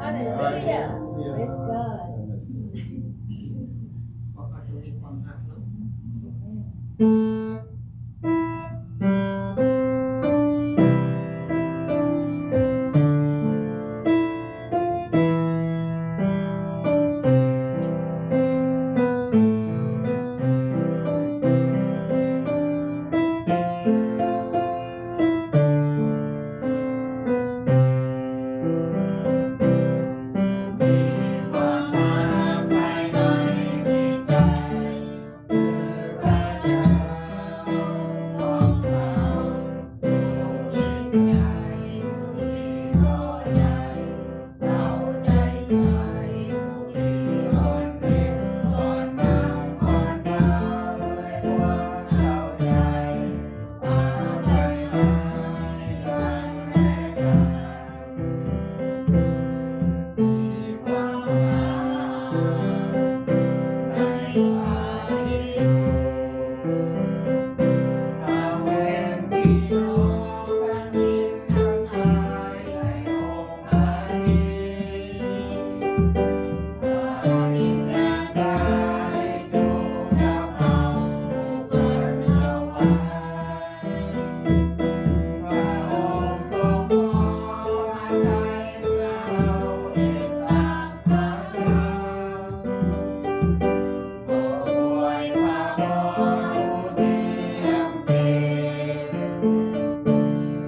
Hallelujah. Praise God. ພວກເຮົາຈະມີຄວາມຮັກເນາະ.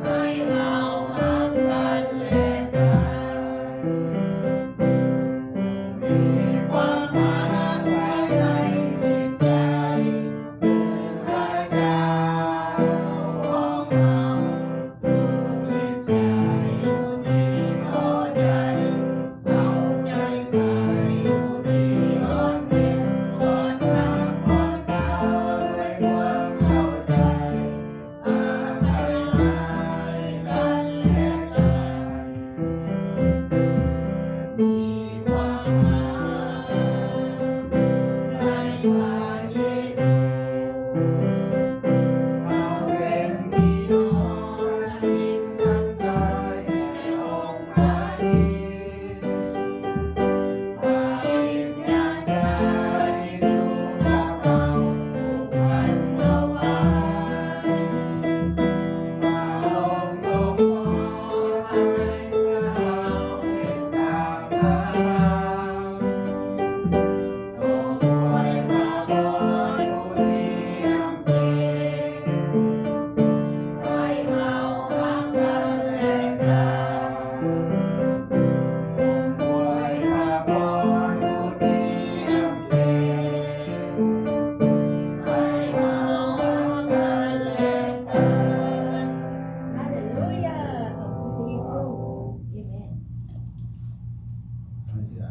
ໃຫ້ເຮົາຮັກກັນແລະກັນ.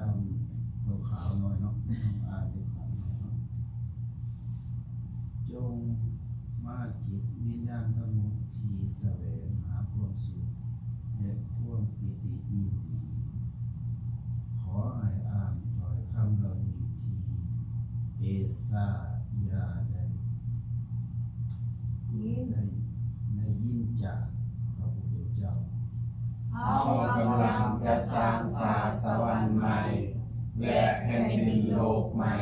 ອ່ານຕົວຂາວໜ້ອຍເນາະ ຕ້ອງອ່ານຕົວຂາວໜ້ອຍເນາະ. ຈົ່ງມາຈິດວິນຍານທັງໝົດທີ່ສະແຫວງຫາຄວາມສຸກ ແລະ ຄວາມປີຕິຍິນດີ, ຂໍໃຫ້ອ່ານຖ້ອຍຄຳເຫຼົ່ານີ້ທີ່ເອສາຍາໄດ້ຍິນ ໄດ້ ໄດ້ຍິນຈາກພະພຸດທະເຈົ້າ. ເຮົາກຳລັງຈະສ້າງຟ້າສະຫວັນໃໝ່ ແລະ ແຜ່ນດິນໂລກໃໝ່.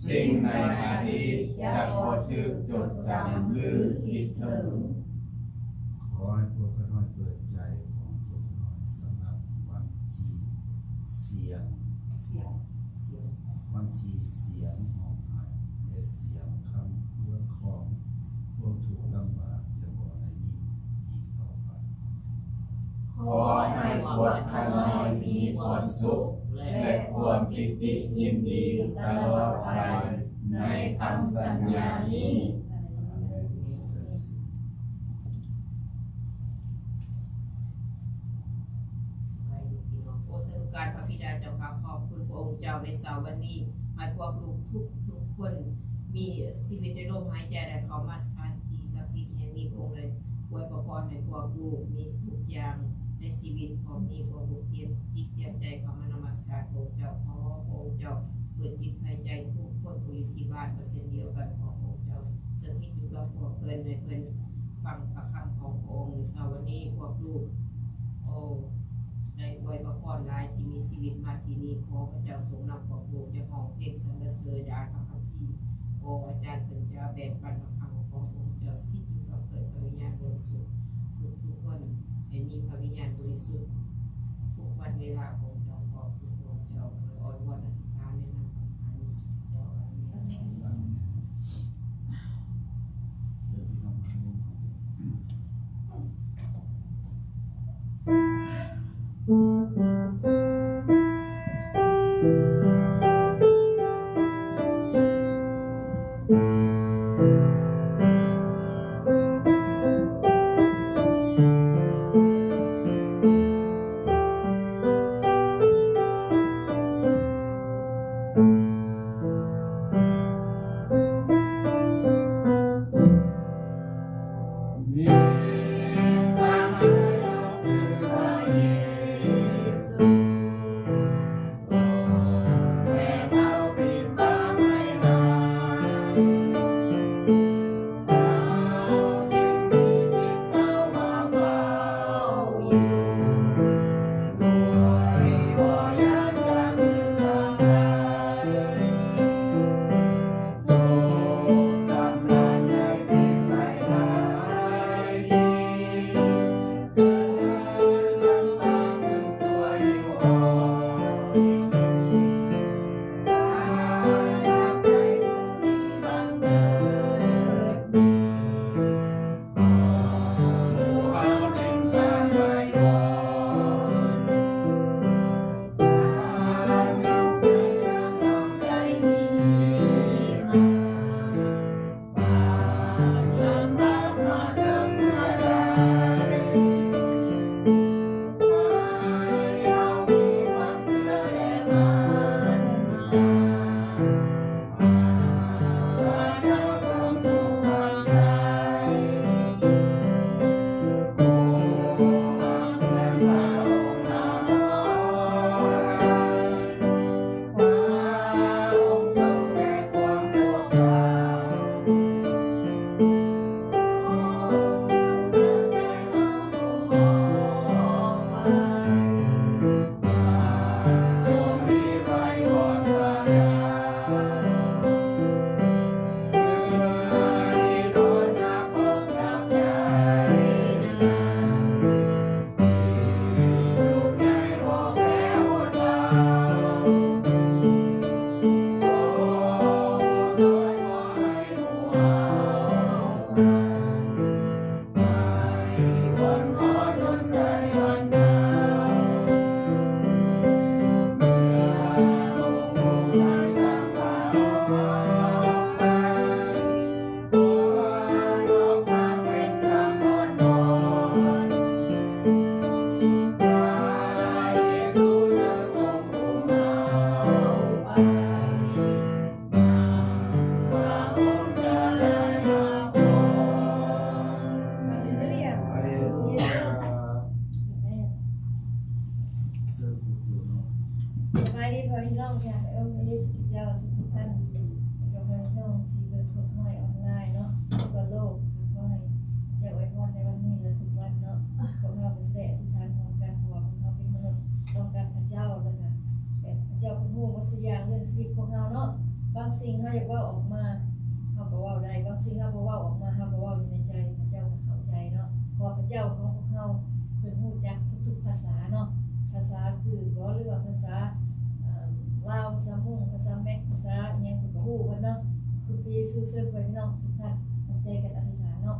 ສິ່ງໃນອະດີດຈະບໍ່ຖືກຈົດຈຳ ຫຼື ຄິດເຖິງ. ຂໍໃຫ້ພວກຂ້ານ້ອຍເປີດໃຈຂອງພວກຂ້ານ້ອຍສຳລັບວັນທີ່ສຽງ ສຽງ ສຽງ ວັນທີ່ສຽງຮ້ອງໄຫ້ ແລະ ສຽງຄຳຄວນຂອງພວກທຸກລຳບາກຈະບໍ່ໄດ້ຍິນອີກຕໍ່ໄປ. ຂໍໃຫ້ພວກຂ້ານ້ອຍມີຄວາມສຸກ ແລະ ຄວາມປີຕິຍິນດີຕະຫຼອດໄປໃນຄຳສັນຍານີ້. ສະບາຍດີພີ່ນ້ອງ. ໂອ ສາທຸການພະບິດາເຈົ້າຂ້າ ຂອບຄຸນພະອົງເຈົ້າໃນເຊົ້າວັນນີ້ ໃຫ້ພວກລູກທຸກໆຄົນມີຊີວິດ ໄດ້ລົມຫາຍໃຈ ໄດ້ເຂົ້າມາສະຖານທີ່ສັກສິດແຫ່ງນີ້. ພະອົງໄດ້ອວຍພະພອນໃຫ້ພວກລູກມີທຸກຢ່າງໃນຊີວິດ. ພ້ອມນີ້ພວກລູກຕຽມຈິດຕຽມໃຈເຂົ້າມານະມັດສະການພະອົງເຈົ້າ. ຂໍພະອົງເຈົ້າເປີດຈິດໃຫ້ໃຈທຸກຄົນຜູ້ຢູ່ທີ່ບ້ານກໍເຊັ່ນດຽວກັນ. ຂໍພະອົງເຈົ້າສະຖິດຢູ່ກັບພວກເພິ່ນ ໃຫ້ເພິ່ນຟັງພະຄຳຂອງພະອົງໃນເຊົ້າວັນນີ້. ພວກລູກ ໂອ ໄດ້ອວຍພະພອນຫຼາຍທີ່ມີຊີວິດມາທີ່ນີ້. ຂໍພະເຈົ້າຊົງນຳພວກລູກຈະຮ້ອງເພງສັນລະເສີນອານພະຄຳພີ. ຂໍອາຈານເພິ່ນຈະແບ່ງປັນພະຄຳຂອງພະອົງເຈົ້າ ສະຖິດຢູ່ກັບເພິ່ນ ພະວິນຍານບໍລິສຸດທຸກໆຄົນ ໃຫ້ມີພະວິນຍານບໍລິສຸດທຸກວັນເວລາຂອງເຈົ້າ. ຂອບຄຸນພະອົງເຈົ້າ. ຂ້ອຍອ້ອນວອນອະທິຖານໃນນາມຂອງພະເຢຊູຄຣິສເຈົ້າ. ອາເມນ. ເຊີນພີ່ນ້ອງມາລົງ. ພີ່ນ້ອງ ພະເຈົ້າທຸກໆທ່ານ ແລະກໍພໍ່ແມ່ພີ່ນ້ອງທີ່ເບິ່ງພວກນ້ອຍອອນລາຍເນາະ ທົ່ວໂລກ ຂໍໃຫ້ເຈົ້າອວຍພອນໃນວັນນີ້ ແລະທຸກວັນເນາະ. ພວກເຮົາກໍຊິໄດ້ອະທິຖານຮ່ວມກັນ ເພາະວ່າພວກເຮົາເປັນມະນຸດ ຕ້ອງການພະເຈົ້າ ແລ້ວກໍ ແບບພະເຈົ້າເພິ່ນຮູ້ໝົດສູ່ຢ່າງເລື່ອງຊີວິດພວກເຮົາເນາະ. ບາງສິ່ງເຮົາຢາກເວົ້າອອກມາ ເຮົາກໍເວົ້າໄດ້, ບາງສິ່ງເຮົາບໍ່ເວົ້າອອກມາ ເຮົາກໍເວົ້າຢູ່ໃນໃຈ ພະເຈົ້າກໍເຂົ້າໃຈເນາະ. ເພາະວ່າພະເຈົ້າຂອງພວກເຮົາ ເພິ່ນຮູ້ຈັກທຸກໆພາສາເນາະ, ພາສາກືກບໍ ຫຼືວ່າພາສາ ເອີ່ມ ລາວ, ພາສາມົ້ງ, ພາສາແມັກ, ພາສາອີ່ຫຍັງ ເພິ່ນກໍຮູ້ເບິດເນາະ. ຄຸນພະເຢຊູເຊີນພໍ່ແມ່ພີ່ນ້ອງທຸກທ່ານ ຕັ້ງໃຈກັນອະທິຖານເນາະ.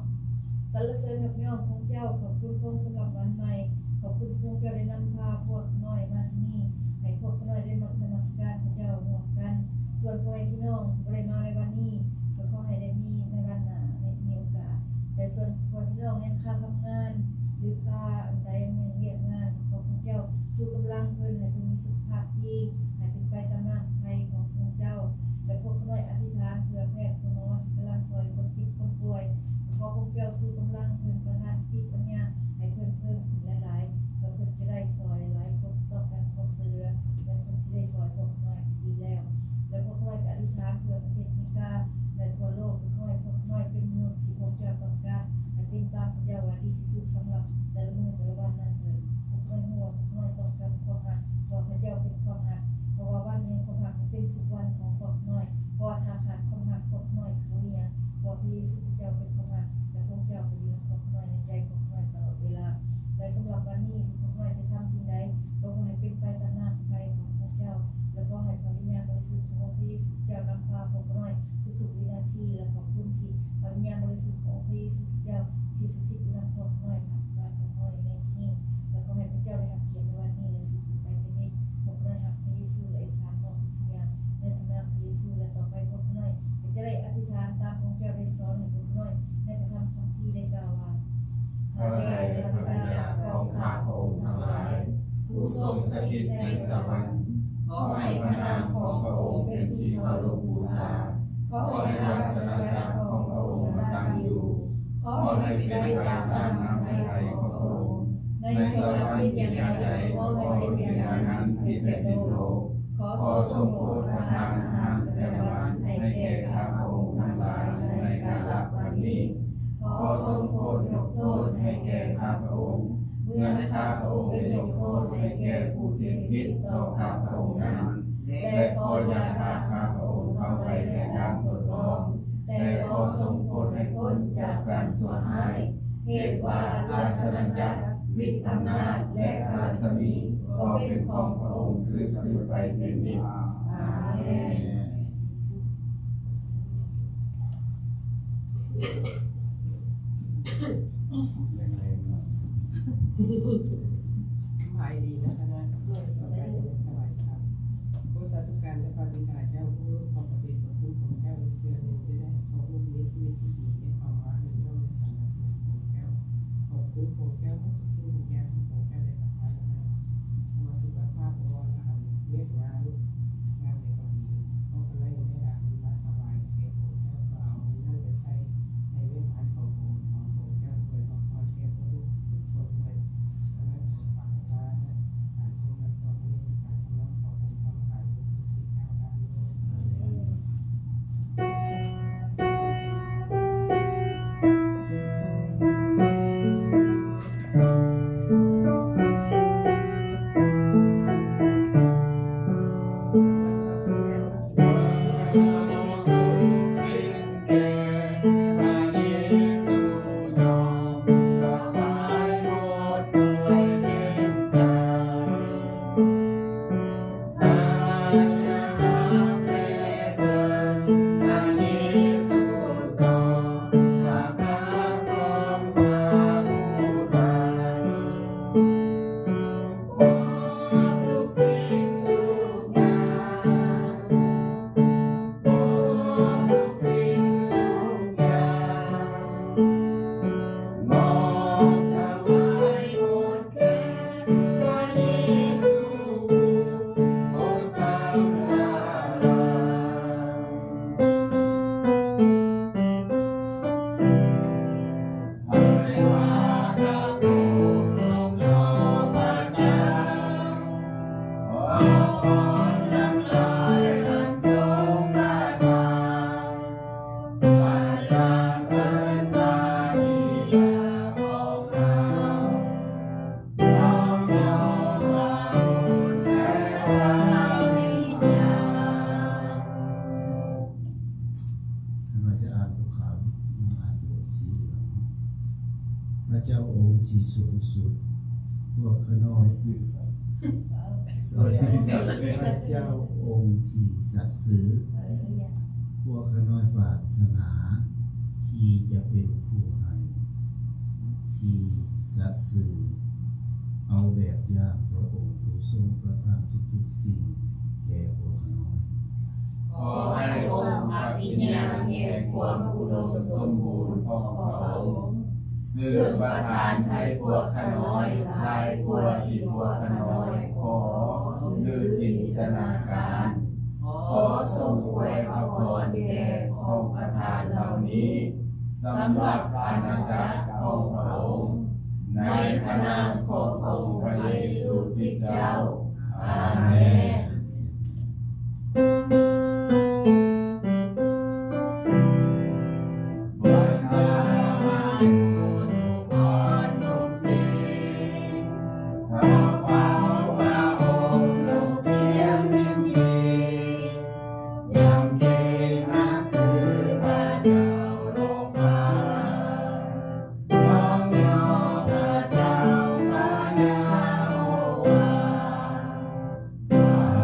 ສັນລະເສີນຍົກຍ້ອງພະເຈົ້າ, ຂອບຄຸນພະອົງສຳລັບວັນໃໝ່. ຂອບຄຸນທີ່ພະເຈົ້າໄດ້ນຳພາພວກຂ້ານ້ອຍມາທີ່ນີ້ ໃຫ້ພວກຂ້ານ້ອຍໄດ້ມານະມັດສະການພະເຈົ້າຮ່ວມກັນ. ສ່ວນພໍ່ແມ່ພີ່ນ້ອງທີ່ບໍ່ໄດ້ມາໃນວັນນີ້ ກໍຂໍໃຫ້ໄດ້ມີໃນວັນໜ້າ ໃນມີໂອກາດ. ແຕ່ສ່ວນພໍ່ແມ່ພີ່ນ້ອງຍັງຄາທຳງານ ຫຼືຄາອັນໃດອັນໜຶ່ງວຽກງານ ກໍຂໍພະເຈົ້າຊູກຳລັງເພິ່ນ ໃຫ້ເພິ່ນມີສຸຂະພາບດີ ໃຫ້ເປັນໄປຕາມນ້ຳພະໄທຂອງພະເຈົ້າ. ແລະພວກຂ້ານ້ອຍອະທິຖານເພື່ອແພດ ຄຸນໝໍທີ່ກຳລັງຊ່ອຍຄົນເຈັບຄົນປ່ວຍ ຂໍພະເຈົ້າຊູກຳລັງເພິ່ນ ປະທານສະຕິປັນຍາໃຫ້ເພິ່ນເພີ່ມຂຶ້ນຫຼາຍໆ ເພື່ອເພິ່ນຈະໄດ້ຊ່ອຍຫຼາຍຄົນທີ່ຕ້ອງການຄວາມຊ່ວຍເຫຼືອ ແລະເພິ່ນຊິໄດ້ຊ່ອຍພວກຂ້ານ້ອຍທີ່ດີແລ້ວ. ແລະພວກຂ້ານ້ອຍກໍອະທິຖານເພື່ອປະເທດອາເມລິກາ ແລະທົ່ວໂລກ ກໍຂໍໃຫ້ພວກຂ້ານ້ອຍເປັນມະນຸດທີ່ພະເຈົ້າຕ້ອງການ ໃຫ້ເປັນຕາມພະເຈົ້າວ່າດີທີ່ສຸດສຳລັບແຕ່ລະມື້ແຕ່ລະວັນນັ້ນເທີ້ນ. ພວກຂ້ານ້ອຍຮູ້ວ່າພວກຂ້ານ້ອຍຕ້ອງການຄວາມຮັກ ເພາະວ່າພະເຈົ້າເປັນຄວາມຮັກ. ເພາະວ່າວັນແຫ່ງຄວາມຮັກເປັນທຸກວັນຂອງພວກຂ້ານ້ອຍ. ເພາະວ່າຖ້າຂາດຄວາມຮັກ ພວກຂ້ານ້ອຍຄືຫຍັງ? ເພາະພະເຢຊູພະເຈົ້າເປັນຄວາມຮັກ ແລະພະເຈົ້າກໍຢູ່ນຳພວກຂ້ານ້ອຍ ໃນໃຈຂອງຂ້ານ້ອຍຕະຫຼອດເວລາ. ແລະສຳລັບວັນນີ້ ພວກຂ້ານ້ອຍຈະທຳສິ່ງໃດ ກໍຂໍໃຫ້ເປັນໄປຕາມນ້ຳພະໄທຂອງພະເຈົ້າ ແລະຂໍໃຫ້ພະວິນຍານບໍລິສຸດຂອງອົງພະເຢຊູເຈົ້ານຳພາພວກຂ້ານ້ອຍທຸກໆວິນາທີ. ແລະຂອບຄຸນທີ່ພະວິນຍານບໍລິສຸດຂອງອົງພະເຢຊູເຈົ້າທີ່ສະຖິດຢູ່ນຳພວກຂ້ານ້ອຍ ຜ່ານພວກຂ້ານ້ອຍໃນທີ່ນີ້ ແລະຂໍໃຫ້ພະເຈົ້າໄດ້ຮັບກຽດໃນວັນນີ້ ແລະສືບໄປເປັນນິດ. ພວກຂ້ານ້ອຍຮັກພະເຢຊູ ແລະອະທິຖານມອບທຸກສິ່ງຢ່າງໃນພະນາມພະເຢຊູ ແລະຕໍ່ໄປພວກຂ້ານ້ອຍກໍຈະໄດ້ອະທິຖານຕາມຂອງເຈົ້າໄດ້ສອນໃຫ້ພວກຂ້ານ້ອຍໃນພະທຳຄຳພີໄດ້ກ່າວວ່າ ພະຍາພະບິດາຂອງຂ້າພະອົງທັງຫຼາຍ ຜູ້ຊົງສະຖິດໃນສະຫວັນ, ຂໍໃຫ້ພະນາມຂອງພະອົງເປັນທີ່ເຄົາລົບບູຊາ, ຂໍໃຫ້ລາຊະອານາຈັກຂອງພະອົງມາຕັ້ງຢູ່, ຂໍໃຫ້ເປັນໄປຕາມນ້ຳພະໄທຂອງພະອົງ, ໃນສະຫວັນເປັນຢ່າງໃດ ຂໍໃຫ້ເປັນຢ່າງນັ້ນທີ່ແຜ່ນດິນໂລກ. ຂໍຊົງໂປດປະທານອາຫານປະຈຳວັນໃຫ້ແກ່ຂ້າພະອົງທັງຫຼາຍໃນກາລະວັນນີ້. ຂໍຊົງໂປດຍົກໂທດໃຫ້ແກ່ຂ້າພະອົງ ເໝືອນຂ້າພະອົງໄດ້ຍົກໂທດໃຫ້ແກ່ຜູ້ທີ່ຜິດຕໍ່ຂ້າພະອົງນັ້ນ, ແລະ ຂໍຢ່າພາຂ້າພະອົງເຂົ້າໄປໃນການທົດລອງ, ແຕ່ຂໍຊົງພົ້ນໃຫ້ພົ້ນຈາກການຊົ່ວຮ້າຍ. ເຫດວ່າລາຊະອານາຈັກ, ອຳນາດ ແລະ ພະລາຊະມີກໍເປັນຂອງພະອົງສືບໆໄປເປັນນິດ. ອາເມນ. ສະບາຍດີນະຄະນະ ສະບາຍດີນະ ຖວາຍສັດ. ໂອ ສາທຸການແດ່ພະບິດາເຈົ້າຜູ້ລົງຂອບພະເດດພະຄຸນຂອງເຈົ້າ ອີກເທື່ອໜຶ່ງທີ່ໄດ້ໃຫ້ພະອົງມີຊີວິດທີ່ດີ ໄດ້ເຂົ້າມາຍົກຍ້ອງແລະສັນລະເສີນພະອົງເຈົ້າ. ຂອບຄຸນພະອົງເຈົ້າທຸກສິ່ງທຸກຢ່າງທີ່ພະອົງເຈົ້າໄດ້ປະທານມາ ເພື່ອສຸຂະພາບຂອງລາວ ວຽກງານ ງານໃດກໍດີ ພວກຂ້ານ້ອຍໄດ້ນຳເງິນມາຖວາຍແດ່ພະອົງເຈົ້າ ກໍເອົາເງິນນັ້ນໄປໃຊ້ໃນວຽກງານຂອງພະອົງ ຂອງພະອົງເຈົ້າ ອວຍພອນແກ່ພວກລູກທຸກຄົນດ້ວຍ. ອາ ພະເຈົ້າອົງທີ່ສູງສຸດ, ພວກຂ້ານ້ອຍ ພະເຈົ້າອົງທີ່ສັດຊື່, ພວກຂ້ານ້ອຍປາດຖະໜາທີ່ຈະເປັນຜູ້ໃຫ້ທີ່ສັດຊື່. ເອົາແບບຢ່າງພະອົງຜູ້ຊົງປະທານທຸກໆສິ່ງແກ່ພວກຂ້ານ້ອຍ. ຂໍໃຫ້ອົງອະພິຍາແຫ່ງຄວາມອຸດົມສົມບູນຂອງພະອົງ ຊຶ່ງປະທານໃຫ້ພວກຂ້ານ້ອຍຫຼາຍກວ່າທີ່ພວກຂ້ານ້ອຍຂໍ ຫຼື ຈິນຕະນາການ. ຂໍຊົງອວຍພະພອນແກ່ຂອງປະທານເຫຼົ່ານີ້ ສຳລັບອານາຈັກຂອງພະອົງ, ໃນພະນາມຂອງອົງພະເຢຊູຄຣິສເຈົ້າ. ອາເມນ. ບັນດາມະນຸດທຸກຄົນທຸກທີ່ ເຂົ້າເຝົ້າພະອົງດ້ວຍສຽງຍິນດີ ຢຳເກງນັບຖືພະເຈົ້າໂລກຟ້າ ນ້ອມຍໍພະເຈົ້າພະຍາໂຮວາ.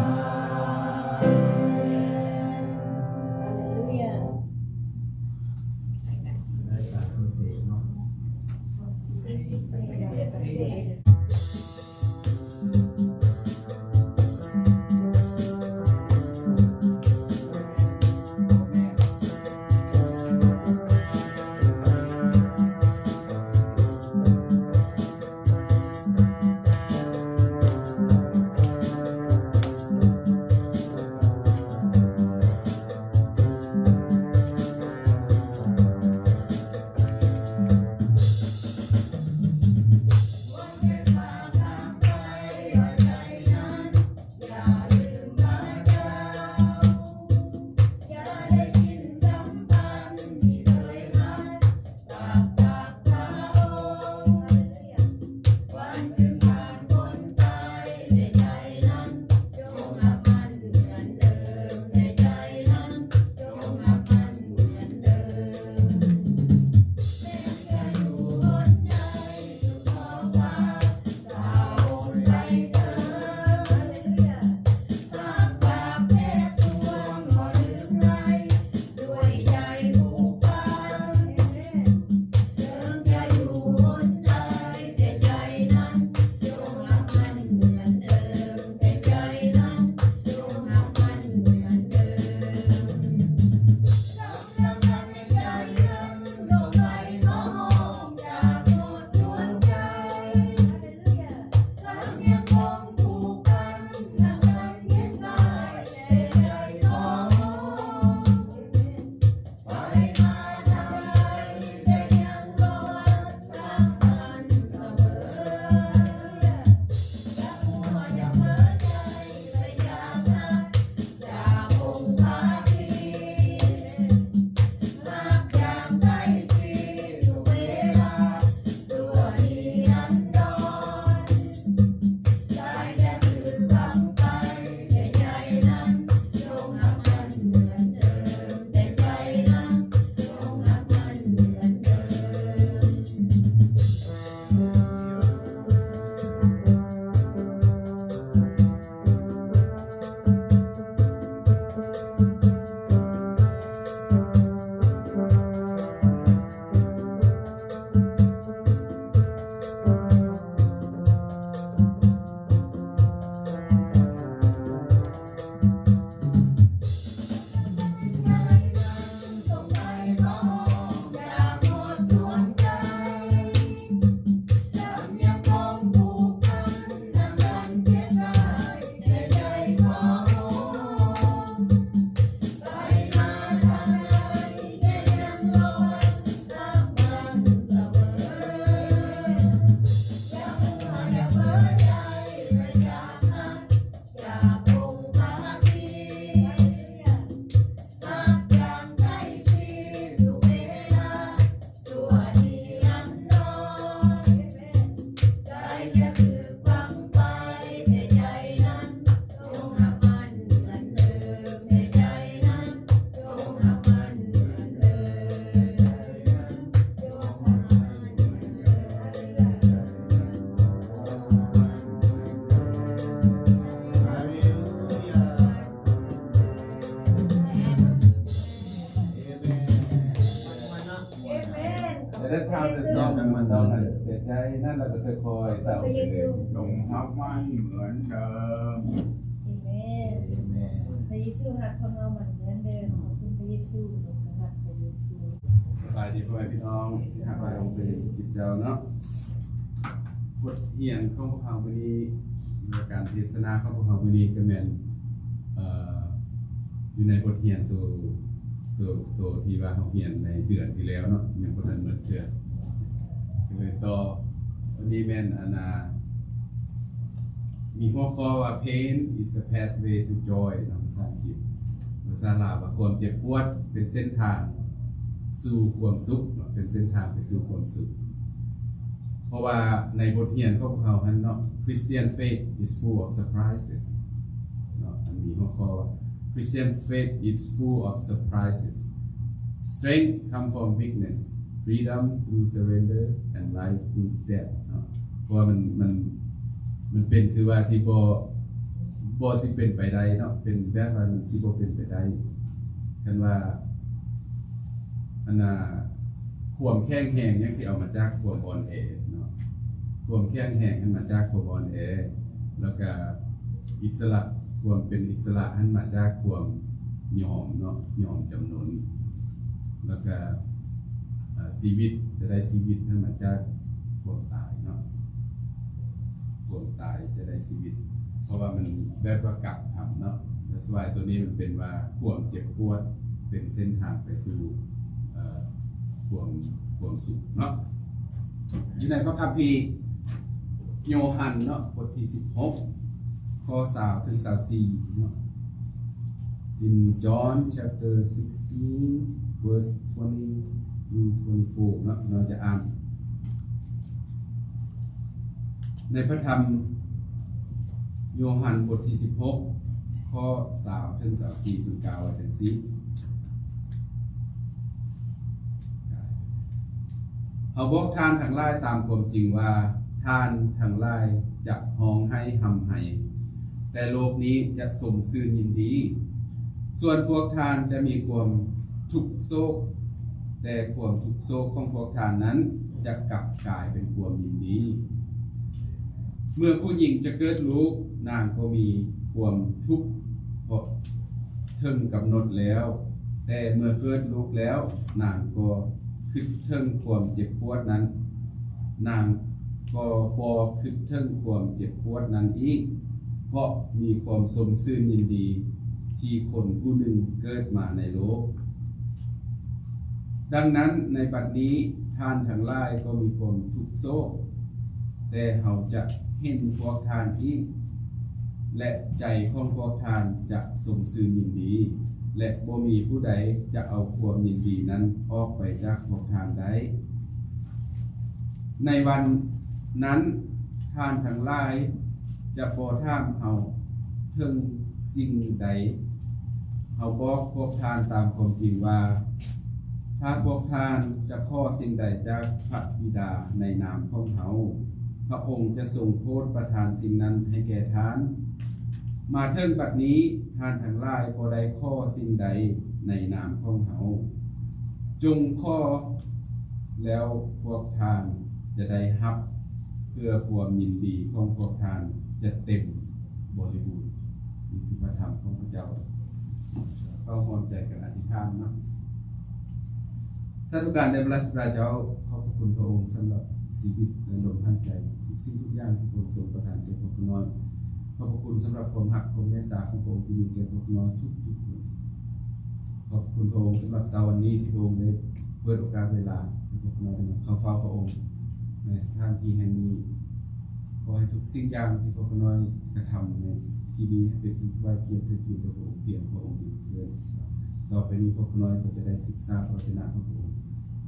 ເຈົ້າຈະມາຕ້ອງເສຍໃຈນັ້ນ ແລ້ວກໍຄ່ອຍເສົ້າຂຶ້ນເລີຍ. ຈົ່ງຮັບໄວ້ເໝືອນເດີມ. ອາເມນ. ອາເມນ. ພະເຢຊູຮັກພວກເຮົາເໝືອນເດີມ. ຂອບຄຸນພະເຢຊູ. ພະເຢຊູ. ສະບາຍດີພໍ່ແມ່ພີ່ນ້ອງທີ່ຮັກໃນອົງພະເຢຊູຄຣິດເຈົ້າເນາະ. ບົດຮຽນຂອງພວກເຮົາມື້ນີ້ ຫຼືວ່າການເທດສະໜາຂອງພວກເຮົາມື້ນີ້ກໍແມ່ນ ເອີ ຢູ່ໃນບົດຮຽນໂຕ ໂຕ ໂຕທີ່ວ່າເຮົາຮຽນໃນເດືອນທີ່ແລ້ວເນາະ ຍັງບໍ່ທັນໝົດເທື່ອ ກໍເລີຍຕໍ່. ອັນນີ້ແມ່ນ ອັນນ່າ ມີຫົວຂໍ້ວ່າ Pain is the pathway to joy ເນາະ ພາສາອັງກິດ. ພາສາລາວວ່າ ຄວາມເຈັບປວດເປັນເສັ້ນທາງສູ່ຄວາມສຸກເນາະ ເປັນເສັ້ນທາງໄປສູ່ຄວາມສຸກ. ເພາະວ່າໃນບົດຮຽນຂອງພວກເຮົາຫັ້ນເນາະ Christian faith is full of surprises ເນາະ ອັນມີຫົວຂໍ້ວ່າ Christian faith is full of surprises. Strength come from weakness, freedom through surrender, and life through death ເນາະ. ເພາະວ່າມັນ ມັນ ມັນເປັນຄືວ່າທີ່ບໍ່ ບໍ່ຊິເປັນໄປໄດ້ເນາະ ເປັນແບບວ່າມັນຊິບໍ່ເປັນໄປໄດ້ ຄັນວ່າ ອັນນ່າ ຄວາມແຂງແຮງຍັງຊິເອົາມາຈາກຄວາມອ່ອນແອເນາະ ຄວາມແຂງແຮງຫັ້ນມາຈາກຄວາມອ່ອນແອ ແລ້ວກະອິດສະຫຼະ ຄວາມເປັນອິດສະຫຼະຫັ້ນມາຈາກຄວາມຍອມເນາະ ຍອມຈຳນົນ ແລ້ວກະ ເອີ ຊີວິດຈະໄດ້ຊີວິດຫັ້ນມາຈາກຄວາມຕາຍເນາະ ຄວາມຕາຍຈະໄດ້ຊີວິດ ເພາະວ່າມັນແບບວ່າກັບທຳເນາະ. That's why ຕົວນີ້ມັນເປັນວ່າຄວາມເຈັບປວດເປັນເສັ້ນທາງໄປສູ່ ເອີ ຄວາມ ຄວາມສຸກເນາະ. ຢູ່ໃນພະຄຳພີໂຍຮັນເນາະ ບົດທີສິບຫົກ ຂໍ້ຊາວເຖິງຊາວສີ່ເນາະ. In John chapter sixteen, verse twenty through twenty-four ເນາະ ເຮົາຈະອ່ານໃນພະທຳໂຍຮັນບົດທີສິບຫົກ ຂໍ້ຊາວເຖິງຊາວສີ່ ເພິ່ນກ່າວໄວ້ຈັ່ງຊີ້. ເຮົາບອກທ່ານທັງຫຼາຍຕາມຄວາມຈິງວ່າ ທ່ານທັງຫຼາຍຈະຮ້ອງໄຫ້ຮ່ຳໄຫ້, ແຕ່ໂລກນີ້ຈະຊົມຊື່ນຍິນດີ. ສ່ວນພວກທ່ານຈະມີຄວາມທຸກໂສກ, ແຕ່ຄວາມທຸກໂສກຂອງພວກທ່ານນັ້ນຈະກັບກາຍເປັນຄວາມຍິນດີ. ເມື່ອຜູ້ຍິງຈະເກີດລູກ, ນາງກໍມີຄວາມທຸກເພາະເຖິງກຳນົດແລ້ວ, ແຕ່ເມື່ອເກີດລູກແລ້ວ, ນາງກໍຄິດເຖິງຄວາມເຈັບປວດນັ້ນ, ນາງກໍບໍ່ຄິດເຖິງຄວາມເຈັບປວດນັ້ນອີກ, ເພາະມີຄວາມຊົມຊື່ນຍິນດີທີ່ຄົນຜູ້ໜຶ່ງເກີດມາໃນໂລກ. ດັ່ງນັ້ນ, ໃນບັດນີ້ທ່ານທັງຫຼາຍກໍມີຄວາມທຸກໂສກ, ແຕ່ເຮົາຈະເຫັນພວກທ່ານອີກ, ແລະ ໃຈຂອງພວກທ່ານຈະຊົມຊື່ນຍິນດີ, ແລະ ບໍ່ມີຜູ້ໃດຈະເອົາຄວາມຍິນດີນັ້ນອອກໄປຈາກພວກທ່ານໄດ້. ໃນວັນນັ້ນທ່ານທັງຫຼາຍຈະບໍ່ຖາມເຮົາເຖິງສິ່ງໃດ. ເຮົາບອກພວກທ່ານຕາມຄວາມຈິງວ່າ, ຖ້າພວກທ່ານຈະຂໍສິ່ງໃດຈາກພະບິດາໃນນາມຂອງເຮົາ, ພະອົງຈະຊົງໂປດປະທານສິ່ງນັ້ນໃຫ້ແກ່ທ່ານ. ມາເຖິງບັດນີ້, ທ່ານທັງຫຼາຍບໍ່ໄດ້ຂໍສິ່ງໃດໃນນາມຂອງເຮົາ. ຈົ່ງຂໍ ແລ້ວພວກທ່ານຈະໄດ້ຮັບ, ເພື່ອຄວາມຍິນດີຂອງພວກທ່ານຈະເຕັມບໍລິບູນ. ນີ້ຄືພະທຳຂອງພະເຈົ້າ. ເຮົາຮ່ວມໃຈກັນອະທິຖານເນາະ. ສາທຸການແດ່ພະລາຊະບິດາເຈົ້າ, ຂອບພະຄຸນພະອົງສຳລັບຊີວິດ ແລະ ລົມຫາຍໃຈ, ທຸກສິ່ງທຸກຢ່າງທີ່ພະອົງຊົງປະທານແກ່ພວກຂ້ານ້ອຍ. ຂອບພະຄຸນສຳລັບຄວາມຮັກ, ຄວາມເມດຕາຂອງພະອົງທີ່ມີແກ່ພວກຂ້ານ້ອຍທຸກໆຄົນ. ຂອບພະຄຸນພະອົງສຳລັບເຊົ້າວັນນີ້ທີ່ພະອົງໄດ້ເປີດໂອກາດເວລາໃຫ້ພວກຂ້ານ້ອຍໄດ້ມາເຂົ້າເຝົ້າພະອົງໃນສະຖານທີ່ແຫ່ງນີ້. ຂໍໃຫ້ທຸກສິ່ງຢ່າງທີ່ພວກຂ້ານ້ອຍກະທຳໃນທີ່ນີ້ໃຫ້ເປັນທີ່ຖວາຍກຽດເທິດທູນແດ່ພະອົງ, ພຽງພະອົງດຽວເທີ້ນ. ຕໍ່ໄປນີ້ພວກຂ້ານ້ອຍກໍຈະໄດ້ສຶກສາພະວະຈະນະຂອງພະອົງ.